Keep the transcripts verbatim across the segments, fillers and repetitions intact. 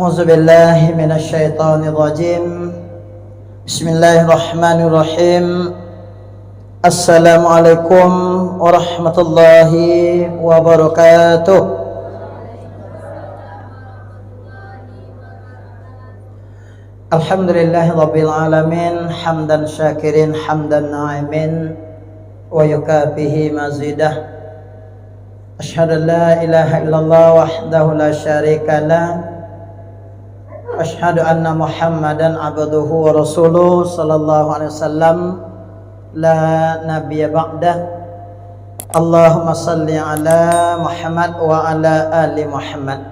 A'udzubillahi minasyaitonirrajim. Bismillahirrahmanirrahim. Assalamualaikum warahmatullahi wabarakatuh. Alhamdulillahirabbil alamin, hamdan syakirin, hamdan na'imin, wa yukafihi mazidah. Asyhadu an la ilaha illallah wahdahu la syarikalah. Asyhadu anna Muhammadan abduhu wa rasuluh, sallallahu alaihi wasallam, la nabiyya ba'dah. Allahumma salli ala Muhammad wa ala ali Muhammad.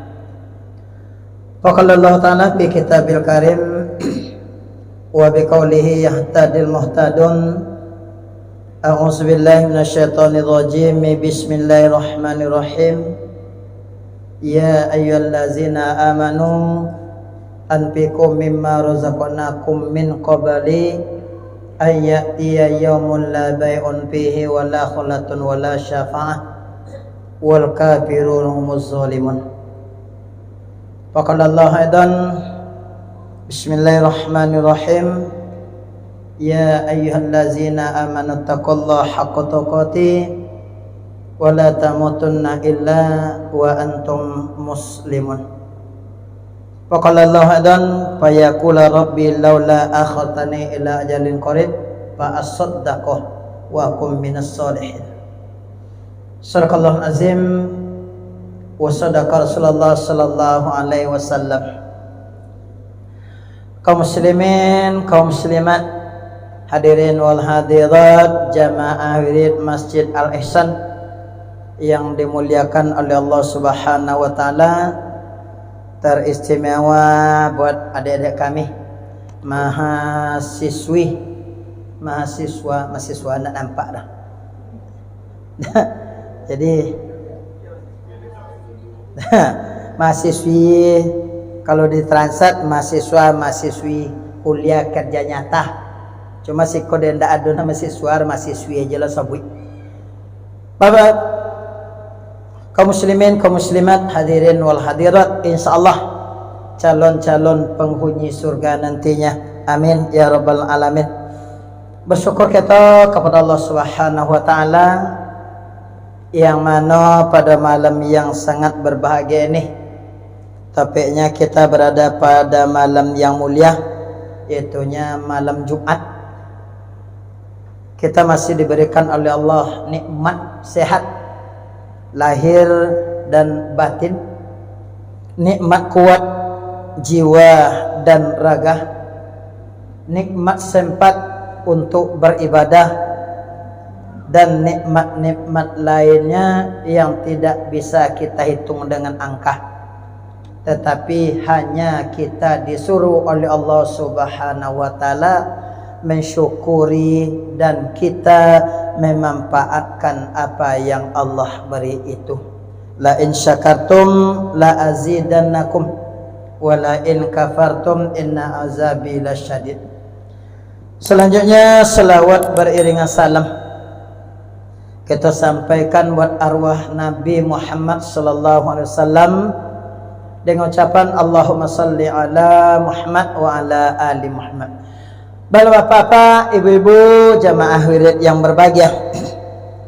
Wa qala Allah Ta'ala fi kitabil karim, wa biqaulihi yahtadil muhtadun. A'udzubillahi minasyaitonirrajim. Bismillahirrahmanirrahim. Ya ayyuhallazina amanu anfiqu mimma razaqnakum min qabli an ya'tiya yaumun la bai'un fihi wa la khullatun wa la syafa'ah wal kafirun humuz zalimun. Wa qala Allah aidan, Bismillahirrahmanirrahim. Ya ayyuhallazina amanu taqullaha haqqa tuqatih wa la tamutunna illa wa antum muslimun. Wa qala Allah aidan, fa yaqula rabbi laula akhartani ila ajalin qarib fa asaddaqa wa akun minas shalihin. Sadaqallahul azim wa sadaqa Rasulullah sallallahu alaihi wasallam. Kaum muslimin, kaum muslimat, hadirin wal hadirat, jamaah wirid Masjid Al Ihsan yang dimuliakan oleh Allah Subhanahu wa taala, teristimewa buat adik-adik kami, mahasiswi, mahasiswa, mahasiswa ndak nampak dah. Jadi, mahasiswi, kalau ditranslate, mahasiswa, mahasiswi, kuliah kerja nyata. Cuma siko dek ndak ado nan mahasiswa, mahasiswi aja lah sabuik. Bapak, kaum muslimin, kaum muslimat, hadirin wal hadirat, insyaallah calon-calon penghuni surga nantinya. Amin ya rabbal alamin. Bersyukur kita kepada Allah Subhanahu wa taala, yang mana pada malam yang sangat berbahagia ini, tepatnya kita berada pada malam yang mulia, yaitunya malam Jumat. Kita masih diberikan oleh Allah nikmat sehat lahir dan batin, nikmat kuat jiwa dan raga, nikmat sempat untuk beribadah, dan nikmat-nikmat lainnya yang tidak bisa kita hitung dengan angka. Tetapi hanya kita disuruh oleh Allah Subhanahu wa taala mensyukuri dan kita memanfaatkan apa yang Allah beri itu. La in syakartum la azidannakum, wa la in kafartum inna azabi lasyadid. Selanjutnya, salawat beriringan salam kita sampaikan buat arwah Nabi Muhammad sallallahu alaihi wasallam dengan ucapan, "Allahumma salli ala Muhammad wa ala ali Muhammad." Bapak-bapak, ibu-ibu, jamaah wirid yang berbahagia,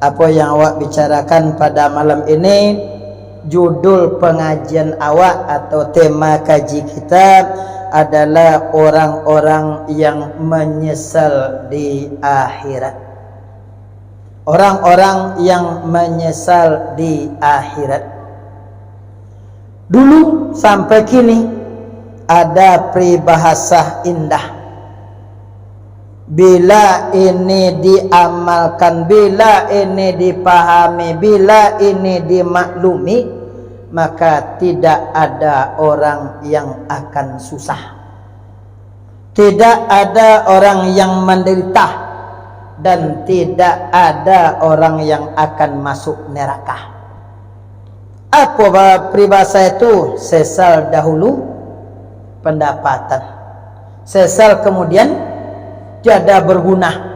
apa yang awak bicarakan pada malam ini, judul pengajian awak atau tema kaji kita adalah orang-orang yang menyesal di akhirat. Orang-orang yang menyesal di akhirat. Dulu sampai kini ada peribahasa indah. Bila ini diamalkan, bila ini dipahami, bila ini dimaklumi, maka tidak ada orang yang akan susah. Tidak ada orang yang menderita, dan tidak ada orang yang akan masuk neraka. Apa ba-, peribahasa itu? Sesal dahulu pendapatan. Sesal kemudian tiada berguna.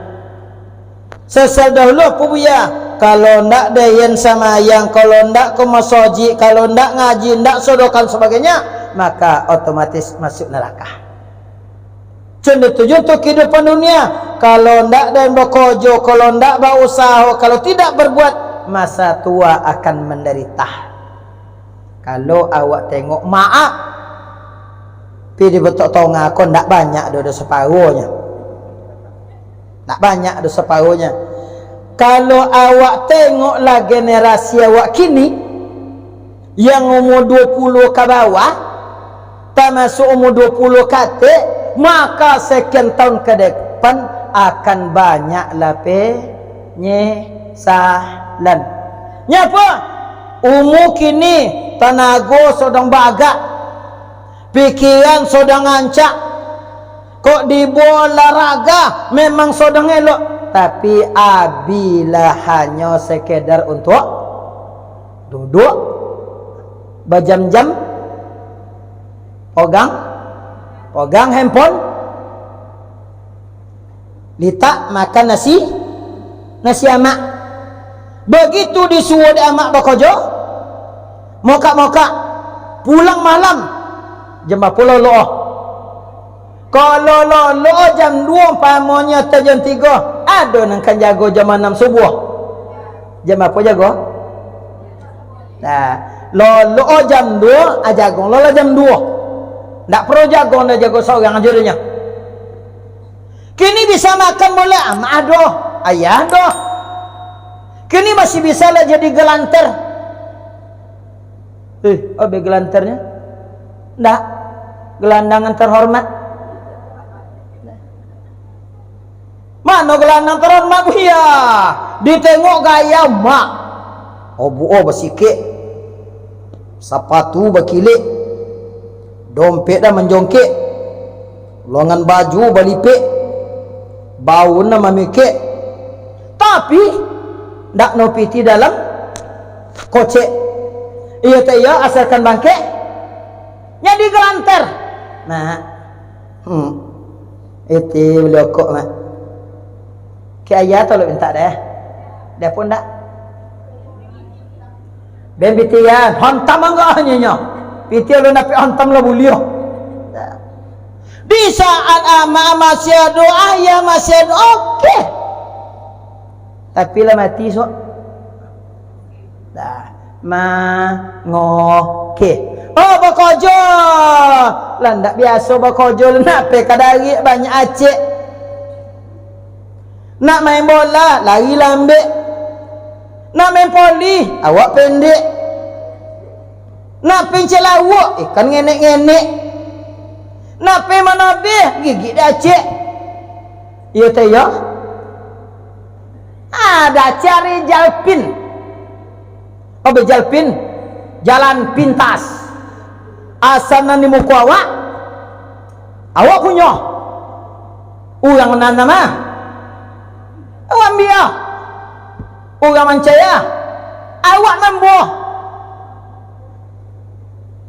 Sesal dahulu apa, Buya? Kalau ndak dayen samayang, kalau ndak ka masajik, kalau ndak ngaji, ndak sodokan sebagainya, maka otomatis masuk neraka. Cun dituju tu kehidupan dunia. Kalau ndak den bakojo, kalau ndak bausaho, kalau tidak berbuat, masa tua akan menderita. Kalau awak tengok maak, pi di betok tonga ko ndak banyak doh, doh saparuhnyo. Ndak banyak doh saparuhnyo. Kalau awak tengoklah generasi awak kini, yang umur dua puluh ka bawah, tamasuk umur dua puluh ka atek, maka sekian tahun ka depan akan banyaklah penyesalan. Nyapo? Umur kini, tanago sodang baagak, pikiran sodang rancak, kok dibawa olahraga memang sodang elok, tapi abilah hanyo sekedar untuak duduak bajam-jam, pogang, pogang handphone, litak makan nasi, nasi amak. Begitu disuruah dek amak bakojo, mokak-mokak, pulang malam, jam barapo lo? Kalau lo, lo jam duo umpamonyo atau jam tigo, ado nan kan jago jam anam subuah. Jam apo jago? Nah, lo, lo jam duo, ah, jago lo lah jam duo. Ndak perlu jago, ndak jago sorang ajo deh nyo. Kini bisa makan buliah, amak ado, ayah ado. Kini masih bisa lah jadi gelanter. Eh, oh, be gelanternyo? Ndak. Gelandangan terhormat. Mano gelandang terhormat, buya? Ditengok gaya, mak. Obuo basikek. Sapatu bakilik. Dompet dah manjongkek. Longan baju balipek. Baun dah mamikek. Tapi, ndak no piti dalam kocek. Iyo tak iyo, asalkan bangkek, jadi gelanter. Nah, hmm. Iti beli okok, Mak. Ke ayah tolok mintak deh. Dia pun ndak. Ben piti ya, hantam anggahnyo nyo. Piti alun dapek hantam lah buliah. Di saat amak masih ado, ayah masih ado, oke. Tapi lah mati, sok. Dah, mangoke. Oh, bakojo. Lah ndak biaso bakojo, lah nak pe ka darik banyak acek. Nak main bola, lari lambek. Nak main poli, awak pendek. Nak pincik lauak, ikan ngenek-ngenek. Nak pai manabih, gigik dek acek. Iyo teh iyo. Ada cari jalpin. Apa jalpin? Jalan pintas. Asa nan di muko awak, awak punyo. Urang nan nama, awak ambiak. Urang mancaya, awak mambuah.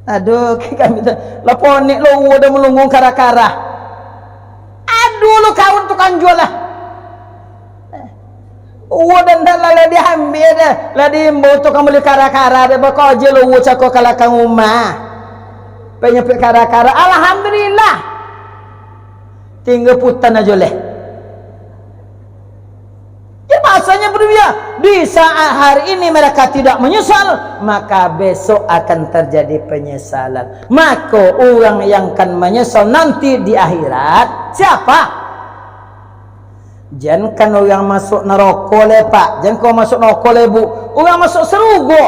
Aduh, kami tu, lah ponek lo uwo dah malungguang kara-kara. Aduh, lo kawan tukang jual lah. Uwo dah ndak lah, lah diambiak dah. Lah diimbau tukang bali kara-kara dah, bakojo lo uwo cako ka lakang rumah. Panyapik kara-kara, alhamdulillah. Tingga putan ajo leh. Ya, bahasanya berbeda. Di saat hari ini mereka tidak menyesal, maka besok akan terjadi penyesalan. Maka orang yang akan menyesal nanti di akhirat, siapa? Jan kan orang masuk naroko leh, Pak. Jan kau masuk naroko leh, Bu. Orang masuk sarugo.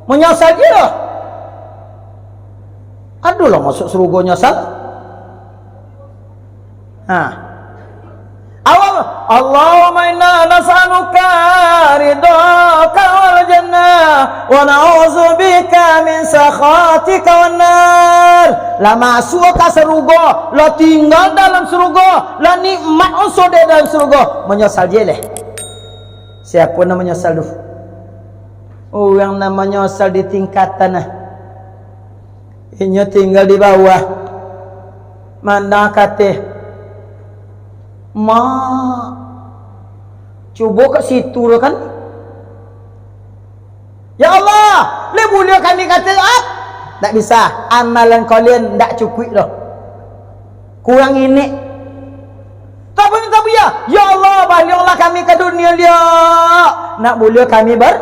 Menyesal je lah. Aduh lah, masuk sarugo nyesal. Ha. Awak, Allahumma inna nas'aluka ridhaka wal jannah, wa na'udzubika min sakhatika wan nar. Lah masuk ka sarugo, lah tinggal dalam sarugo, lah nikmat onso dek dalam sarugo. Menyesal je leh. Siapa nan menyesal tu? Orang nan menyesal di tingkatan nah. Inyo tinggal di bawah. Mandang ka ateh. Mak. Cubo ka situ tu kan. Ya Allah, leh buliah kami ka ateh, ap. Tak bisa, amalan kalian ndak cukuik doh. Kurang ini. Tapi minta buya, "Ya Allah, baliaklah kami ka dunia liak. Nak buliak kami ber-,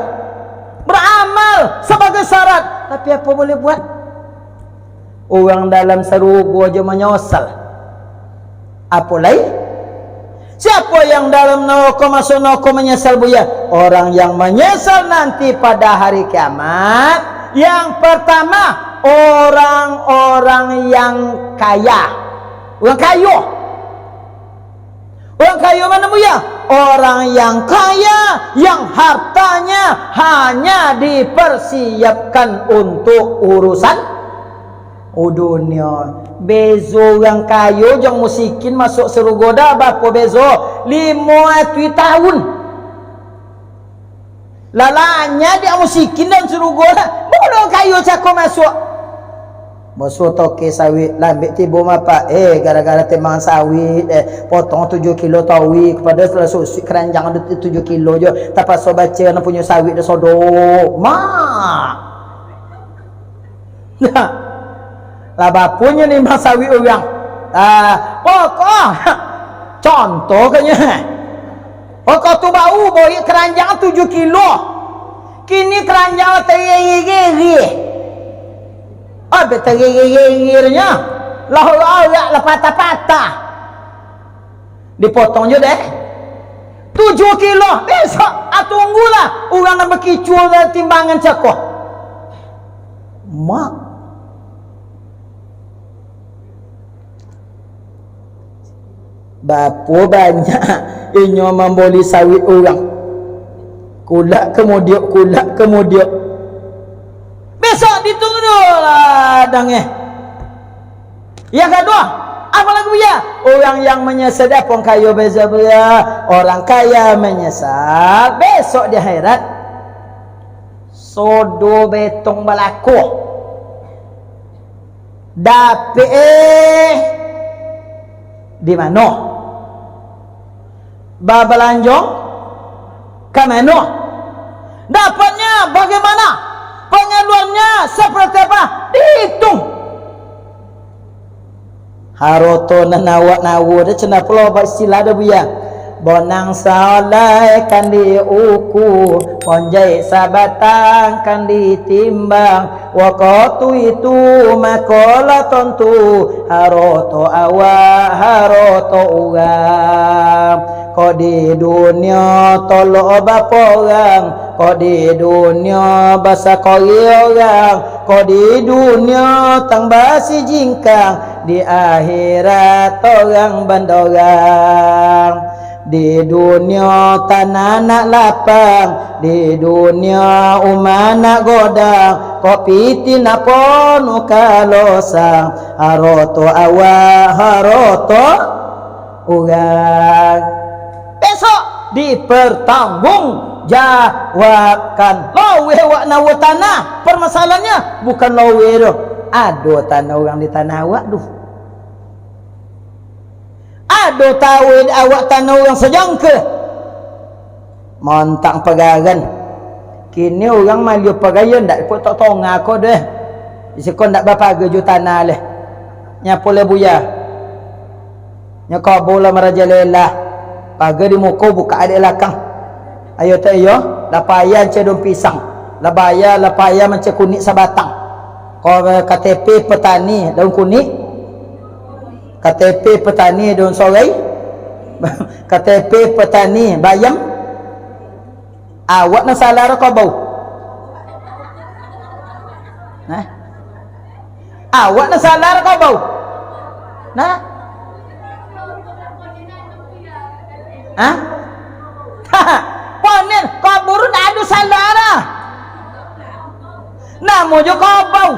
beramal sebagai syarat." Tapi apa boleh buat? Urang dalam sarugo aja manyosal. Apo lai? Siapa yang dalam naraka masuk naraka menyesal, buya? Orang yang menyesal nanti pada hari kiamat, yang pertama, orang-orang yang kaya. Orang kayo. Orang kayo mano, buya? Orang yang kaya, yang hartanya hanya dipersiapkan untuk urusan Oh, dunia. Bezo urang kayo jo musikin masuak sarugo dah, bapo bezo? Limo atuih tahun. Lah lanyah dek musikin dalam sarugo dah. Baru urang kayo cako masuak. Masuak toke sawit, lambek tibo mapak. Eh, gara-gara timbangan sawit, eh, potong tujuh kilo tawi, kapado salah susuik karanjang tu tujuh kilo jo. Tapaso baco nan punyo sawit dah sodok. Mak! Nah, lah bapunyo ni masawi urang. Ah, pokok, contoh kanyo, pokok tu bau, boyik keranjang tujuh kilo. Kini keranjang tergigir-gigir. Abis tergigir-gigirnyo, lah, lah, lah, lah patah-patah. Dipotong jo deh. Tujuh kilo. Besok, ah, tunggulah. Urang nan bakicua timbangan cako. Mak. Bapo banyak inyo mamboli sawit urang. Kulak kamudiak, kulak kamudiak. Besok ditunggu dulu lah, dang, eh. Yang kaduo, apo lagu, buya? Urang yang manyasal, dapong kayo beza, buya. Orang kaya manyasal besok di akhirat. Sodo betong balako. Dapek, eh, di mano? Babalanjo ka mano? Dapatnya bagaimana? Pengeluarnya seperti apa? Dihitung. Haroto nan awak nawo, dah cina pulo ba istilah dah, buya. Bonang salai kan diuku, ponjaik sabatang kan ditimbang. Wakatu itu mako lah tontu, haroto awak, haroto urang. Kok di dunia tolok baporang, kok di dunia basakori orang, kok di dunia tang basijingkang, di akhirat orang bandorang. Di dunia tanah nak lapang, di dunia umah nak godang, kok pitih nak ponuh kalosang, haroto awak, haroto urang. Besok dipertanggungjawabkan. Laweh awak nawo tanah. Permasalahannya bukan laweh doh. Ado tanah urang di tanah awak tu. Ado taweh di awak tanah urang sajangka. Montang pagaran. Kini urang malio pagaran ndak ipok tok tonga ko doh. Di siko ndak bapaga jo tanah leh. Nyapo leh buya. Nyo kabo lah marajalela. Paga di muko, buka dek lakang. Ayo tak iyo, lah payah mancari daun pisang. Lah baya, lah payah mancari kunik sabatang. Ko K T P petani daun kunik. K T P petani daun sorai. K T P petani bayam. Awak nan salah ro kabau. Nah. Awak nan salah ro kabau. Nah. Hah? Panen, kabau tu ndak ado salah dah. Namo jo kabau.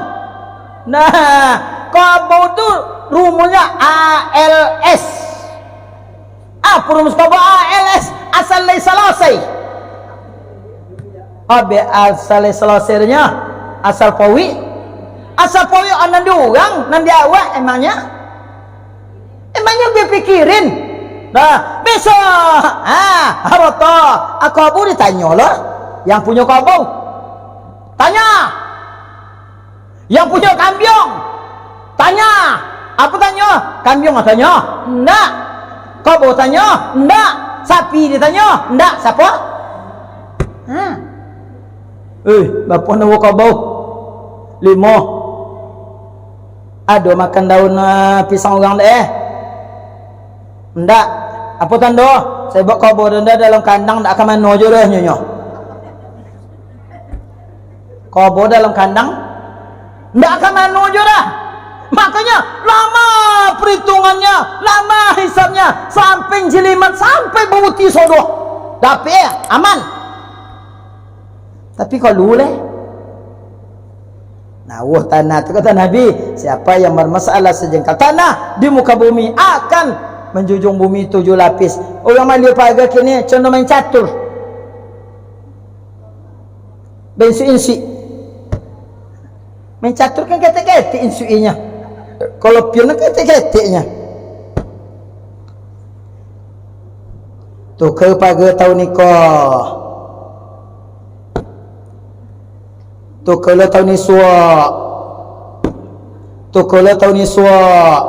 Nah, kabau tu rumusnyo A L S. Apo rumus kabau A L S? Asal lai salasai. Abe asal lai salasai nyo. Asal pawik. Asal pawik nan di urang, nan di awak emangnya? Emangnya bapikirin? Nah, besok, ha, haroto, aku abu ditanyo lah. Yang punyo kabau. Tanya. Yang punyo kambiang, tanya. Apo tanyo? Kambiang tanyo? Ndak. Kabo tanyo? Ndak. Sapi ditanyo? Ndak. Siapo? Ha. Eh, bapo namo kabo? Limo. Ado makan daun, ah, pisang urang dek, eh? Ndak. Apo tando? Sabab kabo ndak dalam kandang, ndak ka mano jo doh nyo. Kabo dalam kandang, ndak ka mano jo dah. Makanya, lama perhitungannyo, lama hisabnyo, sampai jilimat, sampai babuti sodoh. Tapi, eh, aman. Tapi kalau leh, nah, wah, tanah tu, kata Nabi, siapa yang bermasalah sejengkal tanah di muka bumi akan menjunjung bumi tujuh lapis. Urang malih paga kini, contoh main catur. Bainsik-insik. Main catur kan ketek-ketek insuinyo. Kalau pion kan ketek-keteknyo. Tuka paga tahun iko. Tuka lo tahun isuak. Tuka lo tahun isuak.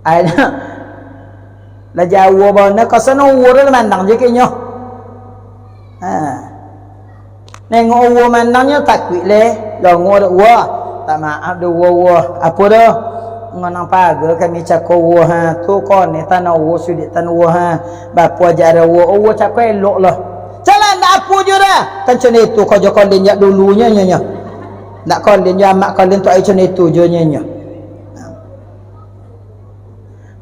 Akhirnyo, lah jauah bana, ka sano uwo lah mandang je kek nyo. Ha. Nengok uwo mandang nyo takuik leh, longo dek uwo. Tak maaf dek uwo, uwo. Apo doh? Ngonang paga kami cako uwo, ha. Tu koneh tanah uwo, sudik tanah uwo, ha. Bapo aja ada uwo, uwo cako elok lah. Calah ndak apo jo dah. Kan cak itu ko jo kolin jak dulu nyo, nyo, nyo. Ndak kolin jo amak kolin tu ai cak itu jo nyo, nyo.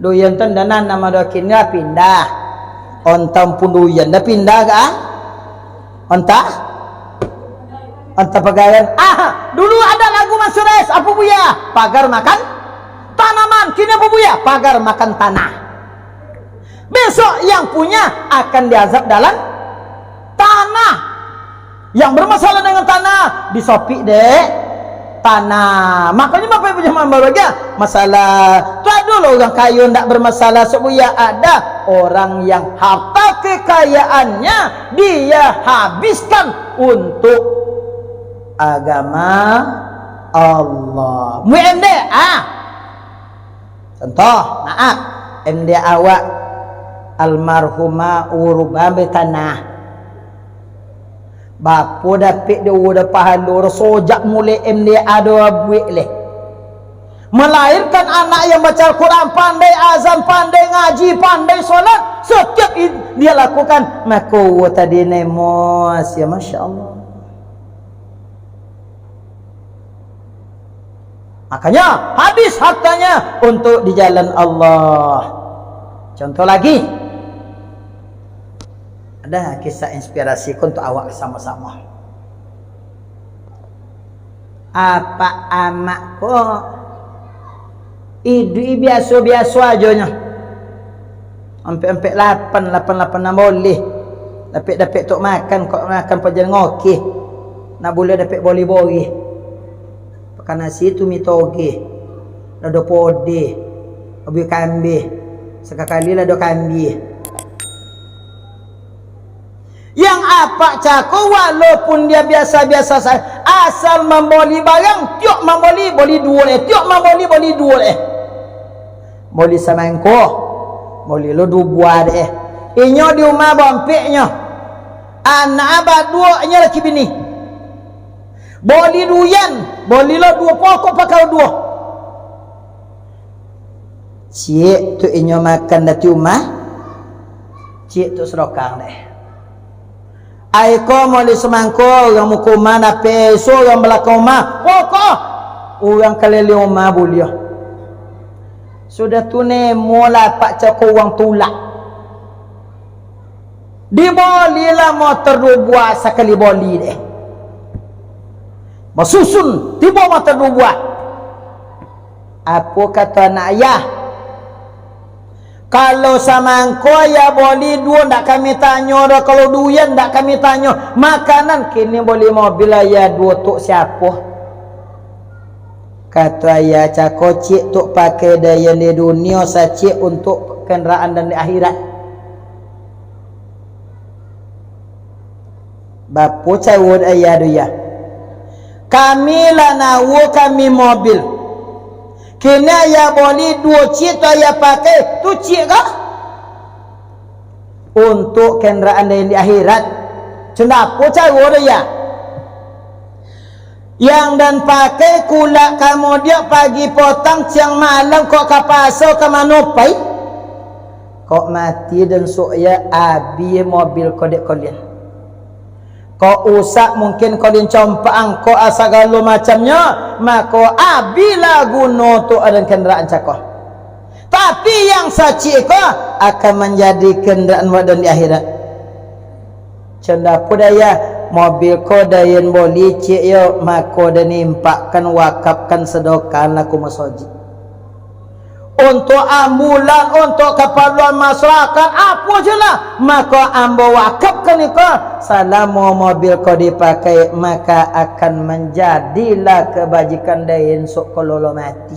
Duyan tu ndak nanam ado kini lah pindah. Onta pun duyan dah pindah ka? Onta? Onta pagaran. Ah, dulu ada lagu Mansur S, apo buya? Pagar makan tanaman. Kini apo buya? Pagar makan tanah. Besok yang punya akan diazab dalam tanah. Yang bermasalah dengan tanah, disopik dek tanah. Makanya Bapak Ibu jamaah bahagia, masalah tu ado lo urang kayo ndak bermasalah, sebab ya ada orang yang harta kekayaannya dia habiskan untuk agama Allah. Mu M D A. Contoh, maaf, M D A awak almarhumah Uruban Betanah. Bapo dapek dek uwo dah pahalo dah sojak mulai M D A dah buek leh. Melahirkan anak yang baca Al-Quran, pandai azan, pandai ngaji, pandai solat, setiap i-, dia lakukan. Mako uwo tadi nemo sia, Masya Allah. Makanya habis hartanya untuk di jalan Allah. Contoh lagi, ada kisah inspirasi ko untuk awak sama-sama. Apak amak ko iduik biaso-biaso ajo nyo. Ampek-ampek lapan, lapan-lapan nan boleh. Dapek-dapek tok makan, kok makan paja ngoki. Nak buliah dapek boli-boli. Pakan nasi tu mi toge. Lado pode. Abih kambih. Sakakali lado kambih. Yang apak cako, walaupun dia biasa-biasa saja, asal mamboli barang, tiok mamboli, boli duo eh, tiok mamboli, boli duo eh. Boli samangko, boli lo duo buah dek eh. Inyo di umah bampeknyo. Anak baduo, inyo laki bini. Boli duyan, boli lo duo pokok pakau duo. Ciek tu inyo makan dati umah, ciek tu sadakah dek eh. Ai ko moli samangko, urang muko umah dapek, iso urang balakang umah, pokok urang kaliliang umah buliah. Sudah tu nemo lah apak cako uang tulak. Dibolilah motor duo buah sakali boli dek eh. Basusun, tibo motor duo buah. Apo kato anak ayah? Kalau samangko ayah boli duo, ndak kami tanyo doh. Kalau duyan, ndak kami tanyo. Makanan, kini boli mobil ayah duo, tuk siapo? Kato ayah, cako ciek tuk pakai dayan di dunio, saciek untuk kendaraan dan di akhirat. Bapo caro ayah tu, yah? Kami lah nawo kami mobil. Kini ayah boli duo ciek tu ayah pakai, tu ciek kah? Untuak kandaraan den di akhirat. Cun dapek caro tu, yah. Yang den pakai kulak kamudiak pagi potang siang malam kok ka paso ka mano pai? Kok mati den sok ya abih mobil ko dek kalian. Kok usak mungkin kalian compak angkok sagalo macamnyo, mako abihlah guno tu adan kandaraan cako. Tapi yang saciek ko akan manjadi kandaraan wadan di akhirat. Canda pun dayah, mobil ko dayen boli ciek yo, mako den impakkan, wakafkan, sedokan lah ko masojik. Untuak ambulan, untuak kaparluan masyarakat, apo je lah, mako ambo wakafkan iko. Salamo mobil ko dipakai, maka akan manjadilah kabajikan dayen sok kololo mati.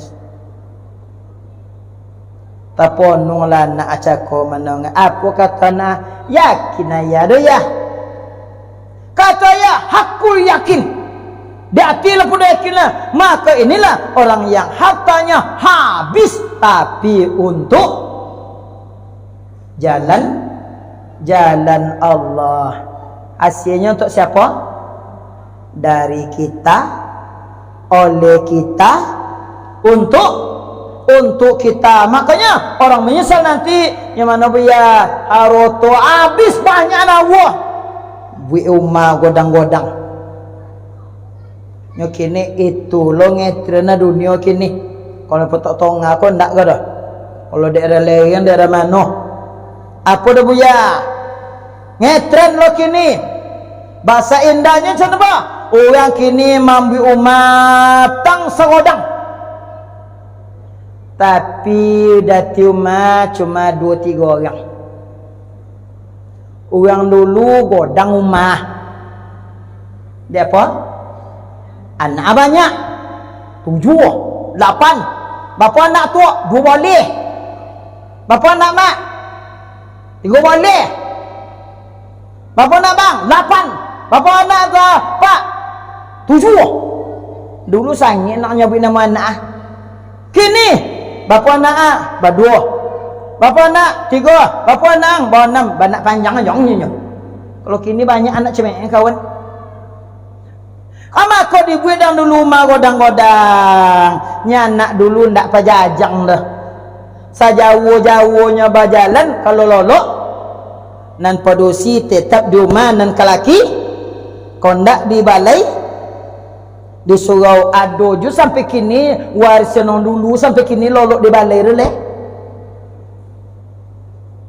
Tapononglah anak acako mandanga. Apo kato anak? Yakin ayah do yah. Kato ayah, hakul yakin. Di ati lah pudah yakin lah. Maka inilah orang yang hartanya habis tapi untuk jalan, jalan Allah. Hasilnyo untuk siapa? Dari kita, oleh kita, untuk, untuk kita. Makanya orang menyesal nanti, yang mana buya, haroto habis banyak nawo. Buik umah godang-godang. Nyo kini itu lo ngetren dunio kini. Kalau petok tonga ko ndak ko doh. Kalau daerah Lereng, daerah mano? Apo dah buya? Ngetren lo kini. Bahasa indahnyo macam apa? Urang kini mambuik umah tang sagodang. Tapi dati umah cuma duo tigo urang. Urang dulu godang umah. Dek apo? Anak banyak. Tujuah, lapan. Bapo anak tu? Duo baleh. Bapo anak mak? Tigo baleh. Bapo anak bang? Lapan. Bapo anak tu, pak? Tujuah. Dulu sangik nak nyabuik namo anak ah. Kini, bapo anak ah? Baduo. Bapo anak? Tigo. Bapo anak ang? Baanam. Banak panjang ajo nyo. Kalau kini banyak anak cemek kawan. Amako dibuek dang dulu umah godang-godang. Nyo anak dulu ndak pajajang doh. Sajauah-jauahnyo bajalan, kalau lolok, nan padusi tetap di umah, nan kalaki, kok ndak di balai, di surau ado ju sampai kini, warisan urang dulu sampai kini lolok di balai tu leh.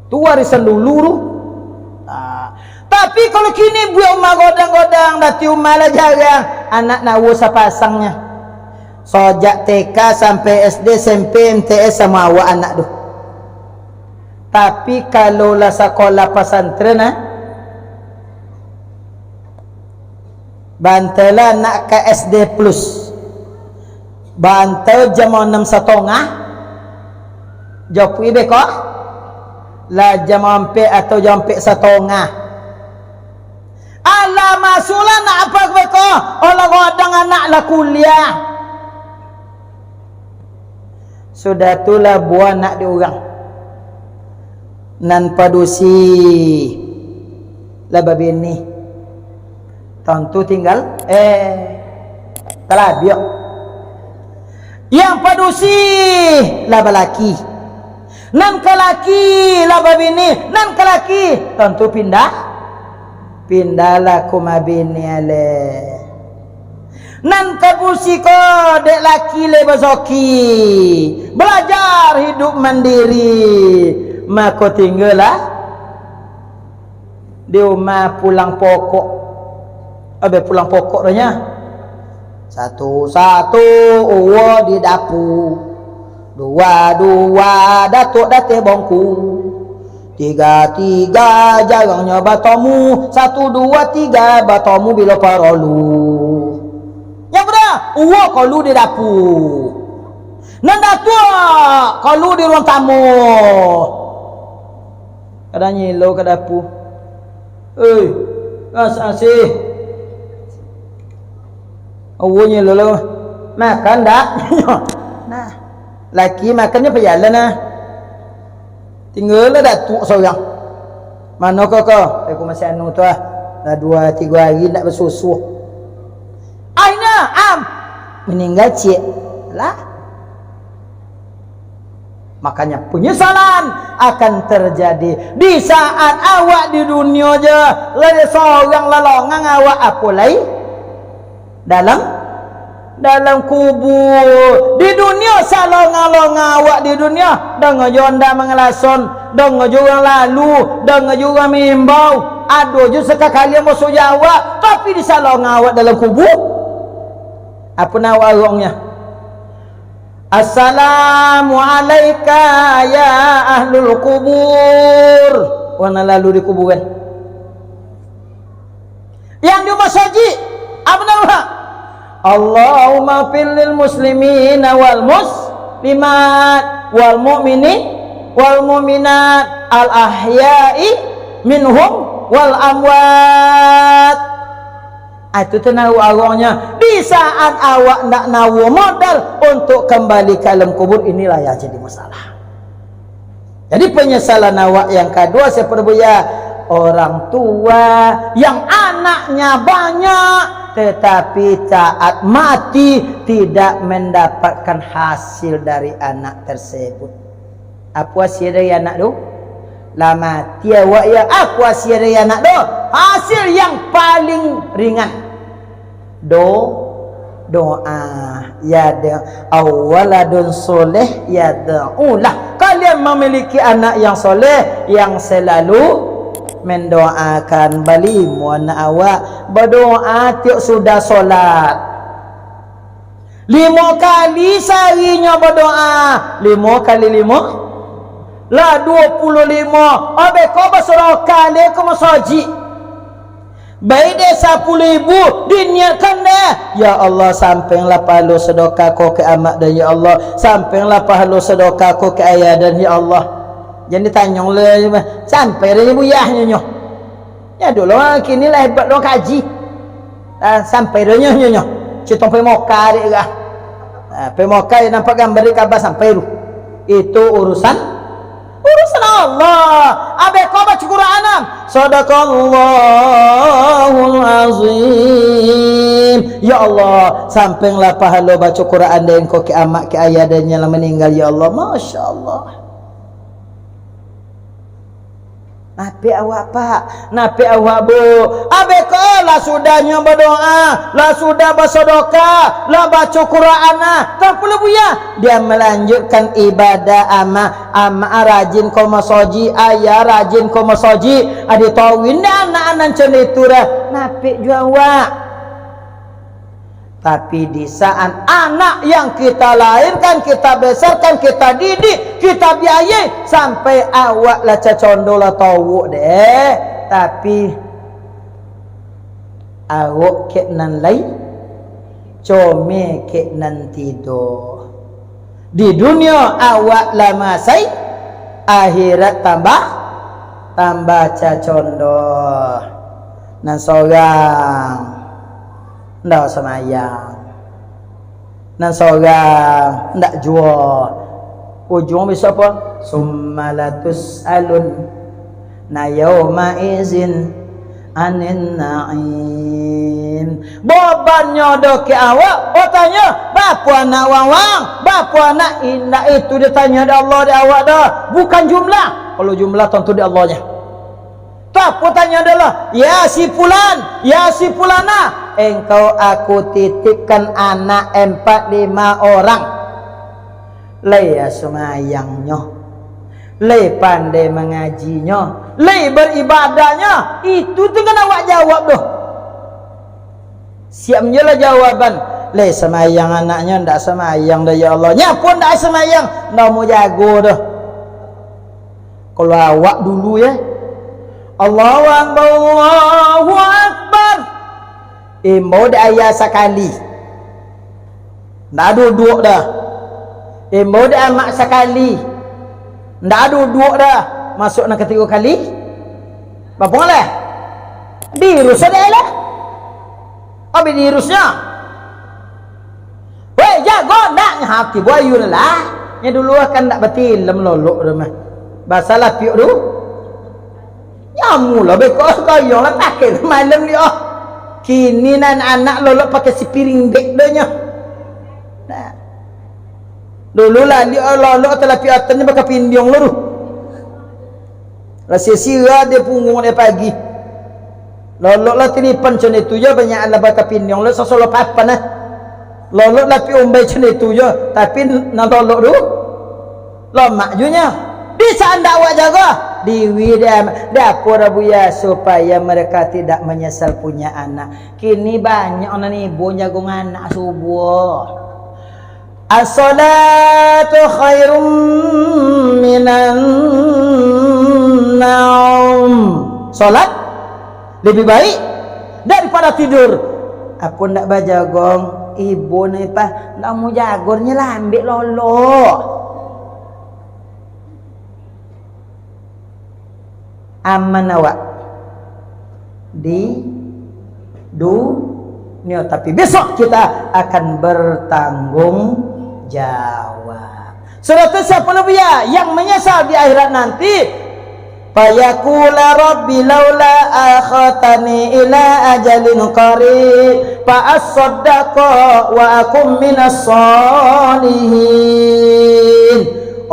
Tu warisan dulu tu. Ah. Tapi kalau kini buek umah godang-godang, dati umah lah jarang, anak nawo sapasangnyo. Sajak T K sampai S D, S M P, M T S samo awak anak tu. Tapi kalau lah sakolah pasantren, ah, bantai lah anak ka S D plus. Bantai jam anam satangah. Japuik beko. Lah jam ampek atau jam ampek satangah. Alah, masuaklah anak apak beko. Alah, godang anak lah kuliah. Sudah tu lah buah anak di urang. Nan padusi lah babini. Tantu tinggal, eh, talabiak. Yang padusi lah balaki. Nan kalaki lah babini. Nan kalaki tantu pindah. Pindahlah ka umah bini aleh. Nan ka padusi ko dek laki lai basoki, balajar hidup mandiri, mako tinggalah di umah pulang pokok. Abih pulang pokok tu nyo. Satu-satu uwa di dapu, dua-dua datuak dateh bongku, tiga-tiga jarangnyo batamu, satu, dua, tiga batamu bilo paralu. Nyo buliah, uwa kalu di dapu. Nan datuak kalu di ruang tamu. Kadang nyilo ka dapu. Oi, asih-asih. Awonyo lo lo. Makan dak? Nah. Laki makannyo pajalan nah. Tinggal lah datuak sorang. Mano kau ko? Eh, aku masih anu tu ah. Lah dua tiga hari ndak basusu. Aina am. Meninggal ciek. Lah. Makanya penyesalan akan terjadi di saat awak di dunia je. Lah sorang lalongang awak apo lai? Dalam dalam kubur. Di dunia salonga-longa awak di dunia, danga jo anda mangalason, danga jo urang lalu, danga jo urang mimbau, ado jo sakakalian baso Jawa, tapi di salonga awak dalam kubur. Apo nan awak arongnyo? Assalamu alaika ya ahlul kubur. Urang nan lalu di kuburan. Yang di masajik, apo namo? Allahumma fir lil muslimina wal muslimat wal mu'mini wal mu'minat al ahya'i minhum wal amwat. Ah, itu tu naruh arongnyo. Di saat awak ndak naruh modal untuk kembali ka alam kubur, inilah yang jadi masalah. Jadi penyesalan awak yang kadua, siapa Buya? Orang tua yang anaknya banyak, tetapi saat mati tidak mendapatkan hasil dari anak tersebut. Apo hasil dari anak tu? Lah mati awak ya, apo hasil dari anak tu? Hasil yang paling ringan. Do, doa. Ya do, awaladun soleh ya do'ulah. Kalian memiliki anak yang soleh, yang selalu mendoakan. Balimo anak awak, berdoa tiap sudah solat. Limo kali saharinyo badoa. Limo kali limo? Lah duo puluah limo. Abeh ko basadakah deh ka masajik. Baik deh sapuluah ribu, diniatkan deh. Ya Allah, sampailah pahalo sadakah ko ka amak den, ya Allah. Sampailah pahalo sadakah ko ka ayah den, ya Allah. Jan ditanyo lai, sampai deh buyahnyo nyo. Nyo dulu, kini lah hebat lo kaji. Ah, sampai do nyo, nyo, nyo. Citong pai Moka dek lah. Ah, pai Moka yo nampak gambar di kabar sampai tu. Itu urusan, urusan Allah. Abeh ko baca Quran am. Sadaqallahul azim. Ya Allah, sampailah pahalo baca Quran den ko ka amak ka ayah den yang lah maninggal, ya Allah. Masya Allah. Napek awak, Pak? Napek awak, Bu? Abeh ko lah sudahnyo badoa, lah sudah basadakah, lah baco Quran, ah, tak pulo buya. Dia melanjutkan ibadah amak, amak rajin ko masajik, ayah rajin ko masajik, adi tawin dah anak nan cando itu dah. Napek juo awak? Tapi di saat anak yang kita lahirkan, kita besarkan, kita didik, kita biayai, sampai awak lah cacondo lah tawuk deh. Tapi awak kek nan lai, comeh kek nan tido. Di dunia awak lah masai, akhirat tambah, tambah cacondo. Nan sorang ndak samayang. Nan sorang ndak juo. Ujuang bisuak apo? Summa latus'alunna yauma izin anin na'im. Babannyo doh ka awak, batanyo, "Bapo anak wang-wang? Bapo anak?" Indak itu ditanyo dek Allah dek awak doh. Bukan jumlah. Kalau jumlah, tantu dek Allah nyo. Tu apo tanyo dek Allah? "Ya si Fulan, ya si Fulanah, engkau aku titipkan anak empat lima orang. Lai sumayangnyo, lai pandai mangajinyo, lai baribadahnyo." Itu tu kan awak jawab doh. Siap je lah jawaban. "Lai samayang anaknyo?" "Ndak samayang doh, ya Allah." Nyo pun ndak samayang, ndak mau jago doh. Kalau awak dulu, ya. Allahu Akbar, Allahu Akbar. Imbau dek ayah sakali. Ndak duduak dah. Imbau dek amak sakali. Ndak duduak dah. Masuk nan katigo kali. Bapo lah? Diirus dek lah. Abih diirusnyo. Jago ndak nyo hati buayu lah. Nyo dulu kan ndak batilem lolok tu mah. Basa lapiak tu. Nyamu lah beko koyong lah pakai malam ni oh. Kini nan anak lolok pakai sipiring bek dah nyo. Nah. Dulu lah liok lolok talapiak atannyo bakapindiong lo tu. Lah sisira dia punguang dia pagi. Lolok lah tilipan macam itu je, banyak lah bakapindiong lo sasolo papan lah. Lolok lah pi umbai macam itu je, tapi nan lolok tu lomak ju nyo. Bisa ndak awak jago? Diwi dia, dia apo dah buya supaya mereka tidak menyesal punya anak. Kini banyak nan ibo jago anak subuah. As-salatu khairum minan naum. Salat lebih baik daripada tidur. Apo ndak bajagong, ibo ni pah, ndak mau jagornyo lambek lolo. Aman awak di dunia, tapi besok kita akan bertanggung jawab. Sudah tu siapa lebih ya yang menyesal di akhirat nanti? Fayaqula rabbi laula akhartani ila ajalin qarib fa asaddaqa wa akum minas salihin.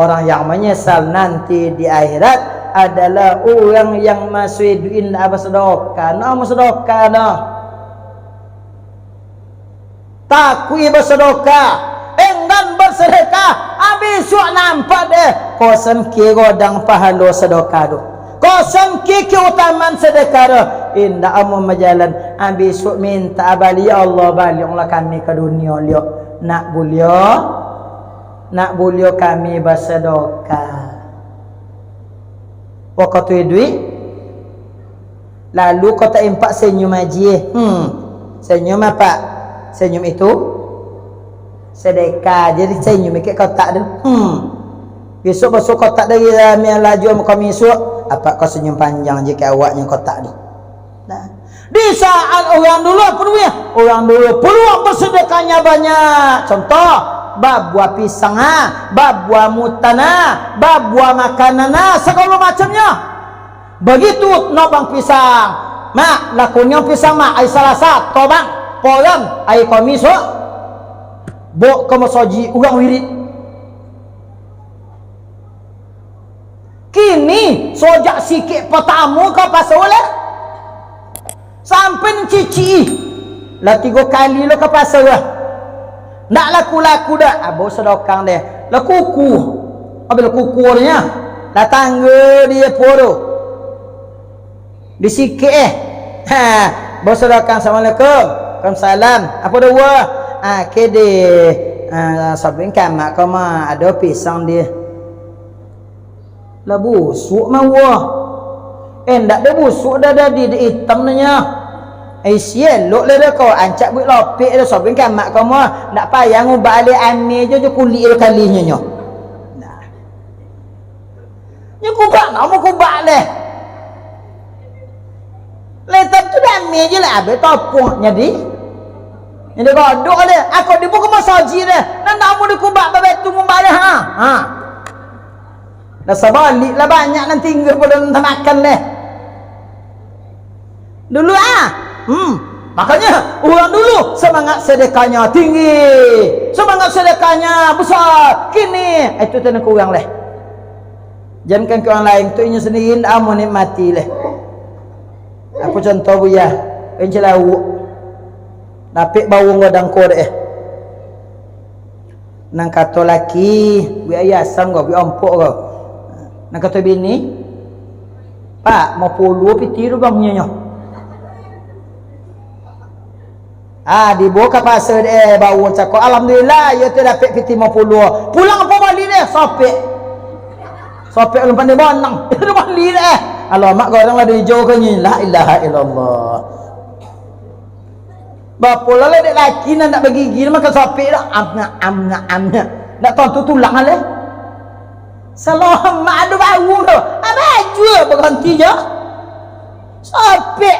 Orang yang menyesal nanti di akhirat adalah urang yang masih iduik indak basadakah. Nah, basadakah nah. Takuik basadakah, enggan basadakah, abih suak nampak deh, kosan kie godang pahalo sadakah tu. Kosan kie keutamaan sadakah tu. Indak amuah bajalan, abih suak mintak baliak, "Ya Allah, baliaklah kami ka dunia, liak." Nak buliah, nak buliah kami basadakah. Wakatu iduik, lalu kok taimpak senyum aji, eh. Hmm. Senyum apak? Senyum itu sedekah. Jadi senyum ikek kotak tu. Hmm. Besok basuah kotak dari rami laju sama kami isuak. Apak kau senyum panjang je ke awaknya kotak tu. Nah. Di saat orang dulu, apa namanya? Orang dulu peluang bersedekahnya banyak. Contoh, babuah pisang ah, babuah mutan ah, babuah makanan ah, segala macamnya. Begitu nobang pisang, mak, lakunyo pisang, mak, ai Salasa, tobang, polam, ai Komis, oh. Bok ka masajik, urang wirid. Kini, sojak sikik patamo ka pasa lah. Sampai nan cicik, lah tigo kali lo ka pasa lah. Ndak laku-laku dak, abo sadokang deh. Lah kuku. Abih lah kuku nyo. Lah tangga di apo tu? Di sikik eh. Ha, basadakah, "Assalamualaikum." "Waalaikumsalam." "Apo doh?" "Ah, kede. Ah, sabuik ka mak kau mah, ado pisang di." Lah busuak mah wah. Eh, ndak ado busuak dah, dah di, di itam nyo. Eh, isi elok lah dah kau, ancak buek lopek dah, sabuik ka mak kau mah. Ndak payah ngubak alih ameh jo, jo kulik tu kalinyo nyo. Nah. Nyo kubak, namo kubak leh. Letan tu dami je lah, abih topong jadi. Jadi godok leh, ako dibuka masaji leh. Nan namo dikubak babatu mumbaleh, ha. Ha. Dah sabalik lah banyak nan tinggal pado nan tamakan leh. Dulu ah. Hmm. Makanya, urang dulu semangat sedekahnya tinggi. Semangat sedekahnya besar. Kini, itu tu nan kurang leh. Jankan ka urang lain, tu inyo sandiri ndak amuah nikmati leh. Apo contoh, Buya? Inci lauak. Dapek bawang gadang ko dek eh. Nan kato laki, buek ayah asam ko, buek ompok ko. Nan kato bini, "Pak, mau puluah piti tu bang," nyo. Ah, dibawa ka pasa dek eh, bawa cako. Alhamdulillah, iyo tu dapek piti limo puluah. Pulang apo bali dek eh? Sopek. Sopek ulun pandai bonang. Itu bali dek eh. Alamak, goreng lado ijo ka nyo. La ilaha illallah. Bapo lah dek laki nan ndak bagigi, makan sopek dah. Amnya, amnya, amnya. Ndak tontu tulang aleh. Salamak ado bawang tu. Ah, baju baganti jo. Sopek.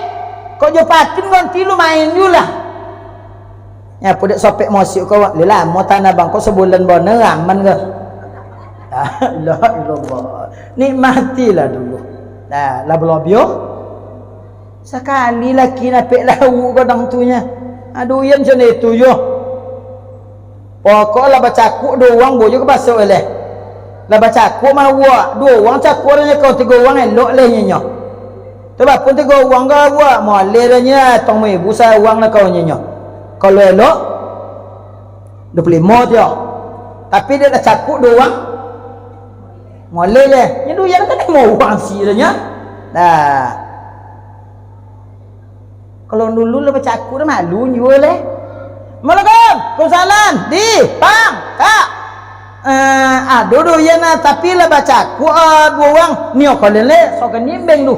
Kok jo patin ganti lu main ju lah. Nyapu dek sopek mosik ko, lah lamo tanah bangko sabulan bona aman ko. La ilaha illallah. Nikmatilah dulu. Nah, lah balobiah. Sakali laki napek lauak gadang tu nyo. Aduh, iyan macam itu yo. Pokok lah bacakuak duo urang, buliah ka paso leh. Lah bacakuak mah awak, duo urang cakuak nyo ko, tigo urang elok leh nyo. Tu bapun tigo urang ka awak, moleh dah nyo, tong ibu saurang lah kau nyo. Kalau elok, duo puluah limo tu yo. Tapi dek lah cakuak duo urang, moleh leh. Nyo duo urang kan limo urang si dah nyo. Nah. Kalau dulu lah bacakuak dah malu juo leh. Assalamualaikum. Waalaikumsalam. Di, Bang, Kak. Eh, ado doh iyan nah, tapi lah bacakuak, ah, duo urang. Nio kalian leh, sogan nimbeng tu.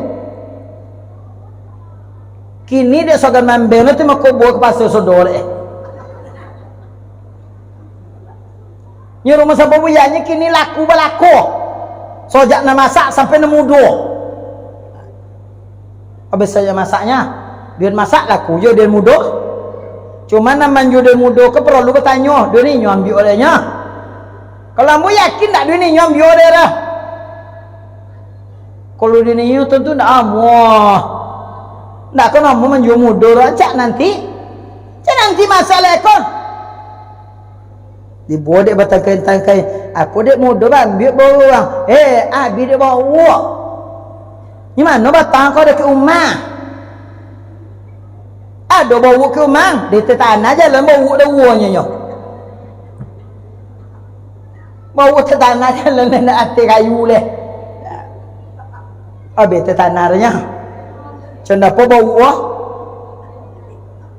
Kini dek sogan mambeng tu mako buah ka paso sodo dek. Nyo rumah sababuyanyo kini laku balako. Sojak nan masak sampai nan mudo. Abih sajo masaknyo, duit masak laku jo duit mudo. Cuma nan manjuo duit mudo ko paralu batanyo, duit inyo ambiak oleh nyo. Kalau ambo yakin ndak duit inyo ambiak oleh dah. Kalau duit inyo tantu ndak amuah. Ndak akan amuah manjuo mudo dah, cak nanti. Cak nanti masalah ko. Dibuek dek batangkai-tangkai, apo dek mudo baambiak bawuak urang. Eh, abih dek bawuak. Di mano batang ko dakek umah? Ado bawuak ka umah, di ateh tanah jalan bawuak daruanyo nyo. Bawuak ateh tanah jalan, ndak ateh kayu leh. Abih ateh tanah nyo. Cando apo bawuak?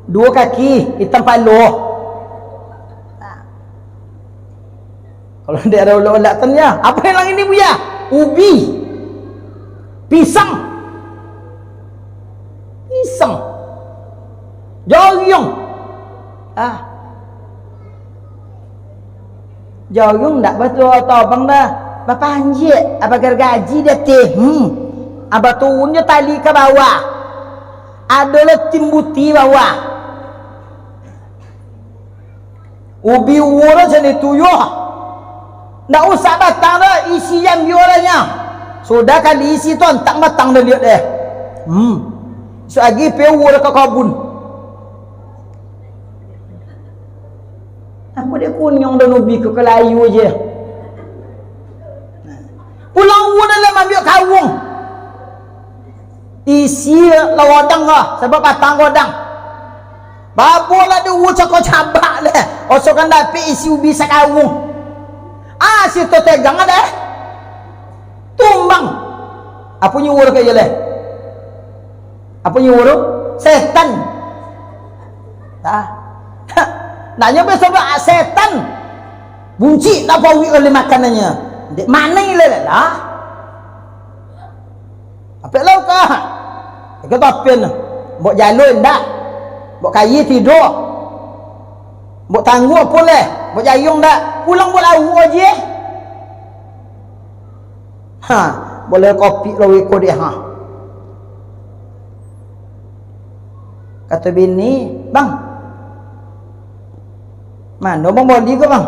Duo kaki, itam palo. Kalau ndak ado ulak-ulak tu nyo, apo nan lain ni, Buya? Ubi. Pisang. Pisang. Jariang. Ah. Jariang ndak batua tobang dah. Bapanjek, aba gargaji di ateh. Hmm. Aba turun jo tali ka bawah. Ado lah timbuti bawah. Ubi uwo dah cando itu yo. Ndak usah batang dah, isi jan bialah nyo. Sudah kali isi tu, antang batang dah liak deh. Hmm. Isuak agi pai uwo dah ka kabun. Apo dek kuniang daun ubi ko ka layu je. Pulang uwo dah lah maambiak kawuang. Isi lah godang lah, sabab batang godang. Babuah lah di uwo cako cabak leh. Oso kan dapek isi ubi sakawuang. Ah, si tu tegang ada eh. Tumbang. Apo nyo uwo ka iyo leh? Apo nyo uwo tu? Setan. Nah. Nanyo biaso tu, ah, setan. Buncik tak pauik oleh makanannyo. Dek mano leh lah? Apek lau ka? Iko tapian. Buek jalua indak? Buek kayu tido? Buek tanggua apo leh? Buek jayuang indak? Pulang buek lauak aje. Ha, boleh kopi lo iko deh, ha. Kato bini, "Bang, mano Bang Boli ko, Bang?"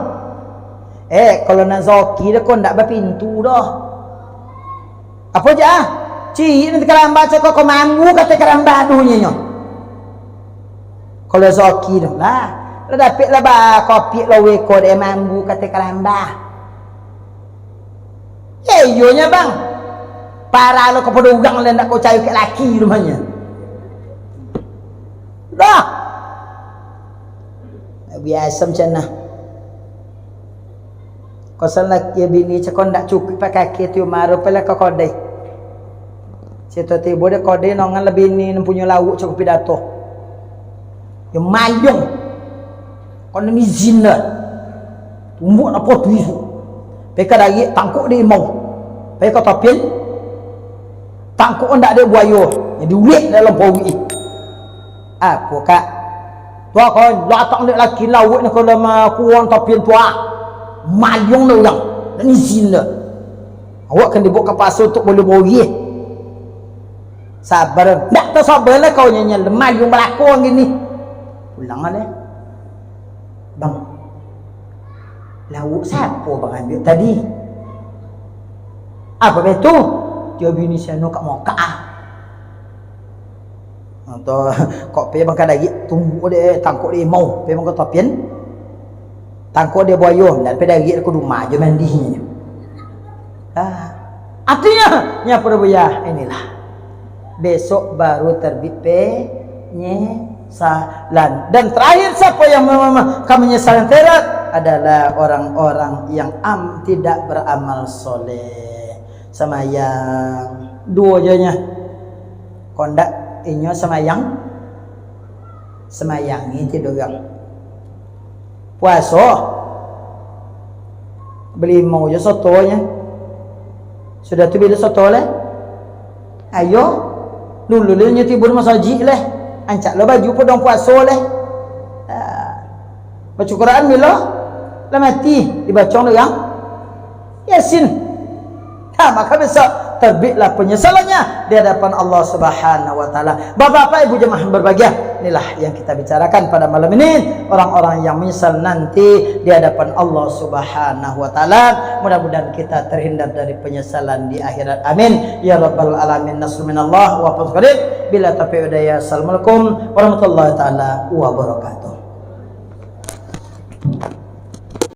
"Eh, kalau nan zoki dah ko ndak bapintu doh." "Apo je ah?" "Ciek nanti karamba cako ko mambu," kato karamba dunyonyo. Kalau zoki doh lah, lah dapek lah ba kopi lo iko deh mambu kato karamba. Ya, iyo nyo, Bang. Parah lo kapado urang lah ndak ko cayo kek laki rumahnyo. Dah. Biaso macam nah. Kosan laki bini cako ndak cukuik pakai kaki tu, maro palah ka kodai. Sito tibo dek kodai nongan lah bini nan punyo lauak cako pidato. Yo mayong. Kau nan izin dah. Tumbuk nak potuih tu. Peka dari tangkuk di imau. Peka tapil. Tangkuk ndak ada buayo. Jadi ulik dalam paruik. Apo kak? Tua kau latang dek laki lauak nak kau dalam kuang tapil tua. Mayong dah urang. Dan izin dah. Awak kan dibawa ka paso untuk boleh boyeh. Sabar. Ndak tasabar lah kau nyanyi. Lemah yung balakong gini. Pulang lah deh. Bang, lauak siapo bang ambiak tadi? Apo baitu? Dio bini si anu kak mokak ah. Atau kok pai bang ka dagik, tunggu dek, tangkok dek imau, pai bang ka tapian. Tangkok dek buayo, ndak pai dagik ka rumah jo mandi. Ah. Artinya, nyo pun buya, inilah. Besok baru terbit penyesalan. Dan terakhir, siapa yang mem-, mem-, akan menyesal akhirat adalah orang-orang yang am-, tidak beramal soleh. Samayang, duo jo nyo. Kondak inyo samayang, samayangi tido urang. Puaso, bali limau jo sotonyo. Sudah tu bilo soto lai? Ayo, dulu lai nyo tibo di masajik lai. Ancak lo baju podong puaso lai. Ah. Baco Quran bilo? Lah mati, dibacong dek urang Yasin. Nah, maka besok terbitlah penyesalannya di hadapan Allah Subhanahu wa Ta'ala. Bapak-bapak, Ibu jemaah yang berbahagia, inilah yang kita bicarakan pada malam ini. Orang-orang yang menyesal nanti di hadapan Allah Subhanahu wa Ta'ala. Mudah-mudahan kita terhindar dari penyesalan di akhirat. Amin. Ya Rabbal Alamin. Nasrun minallah wa fathun qarib. Bila taufik wa hidayah. Assalamualaikum warahmatullahi taala wabarakatuh.